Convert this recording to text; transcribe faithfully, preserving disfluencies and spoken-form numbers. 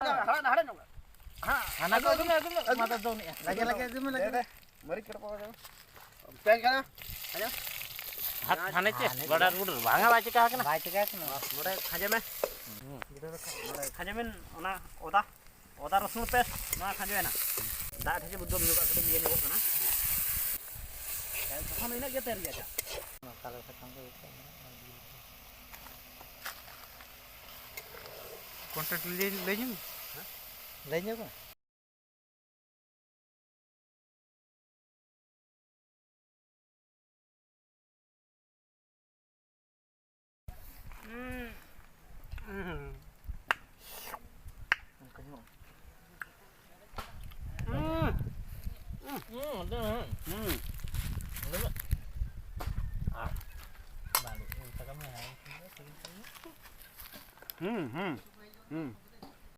ᱦᱟᱲᱟᱜ ᱦᱟᱲᱟᱜ ᱧᱚᱜ ᱠᱟᱜ᱾ ᱦᱟᱱᱟ ᱠᱚ ᱟᱹᱜᱩ ᱢᱮ, ᱟᱹᱜᱩ ᱢᱮ᱾ ᱢᱟ ᱫᱚ ᱫᱚᱱᱮᱜᱼᱟ᱾ ᱞᱟᱜᱮ, ᱞᱟᱜᱮ ᱟᱹᱜᱩ ᱢᱮ, ᱞᱟᱜᱮ ᱢᱮ᱾ ᱢᱟᱹᱨᱤᱪ ᱠᱟᱹᱴᱩᱵ ᱠᱚ ᱟᱹᱜᱩ ᱢᱮ᱾ ᱯᱮᱸᱭᱟᱡᱽ ᱠᱟᱱᱟ᱾ ᱦᱟᱱᱮ ᱪᱮᱫ? ᱵᱚᱰᱟᱨ ᱵᱚᱰᱟᱨ᱾ ᱵᱟᱝᱟ, ᱵᱟᱭ ᱪᱤᱠᱟ ᱟᱠᱟᱱᱟ᱾ ᱵᱟᱭ ᱪᱤᱠᱟ ᱟᱠᱟᱱᱟ᱾ ᱱᱚᱰᱮ ᱠᱷᱟᱸᱡᱚ ᱢᱮ᱾ ᱱᱚᱰᱮ ᱠᱷᱟᱸᱡᱚ ᱢᱮ ᱚᱱᱟ ᱚᱫᱟ᱾ ᱚᱫᱟ ᱨᱚᱥᱩᱱ ᱯᱮᱥᱴ ᱱᱚᱣᱟ ᱠᱷᱟᱸᱡᱚᱭᱮᱱᱟ᱾ ᱫᱟᱜ ᱴᱷᱮᱡ ᱵᱩᱫᱽᱫᱷᱚ ᱧᱚᱜ ᱠᱟᱹᱴᱤᱡ ᱤᱭᱟᱹ ᱧᱚᱜᱚᱜ ᱠᱟᱱᱟ᱾ ᱥᱟᱥᱟᱝ ᱫᱚ ᱤᱱᱟᱹᱜ ᱜᱮ ᱛᱮᱨ ᱜᱮᱭᱟ᱾ ᱟᱪᱪᱷᱟ᱾ ᱱᱚᱝᱠᱟ ᱞᱮ ᱥᱟᱠᱟᱢ ᱫᱚ ᱡᱚᱛᱚ ᱢᱮᱱᱟᱜᱼᱟ᱾ ᱠᱚᱱᱴᱟᱠᱴ ᱞᱟᱹᱭ, ᱞᱟᱹᱭ ᱧᱚᱜ ᱢᱮ᱾ ᱞᱟᱹᱭ ᱧᱚᱜ ᱢᱮ᱾ ᱦᱩᱸ, ᱦᱩᱸ, ᱦᱩᱸ᱾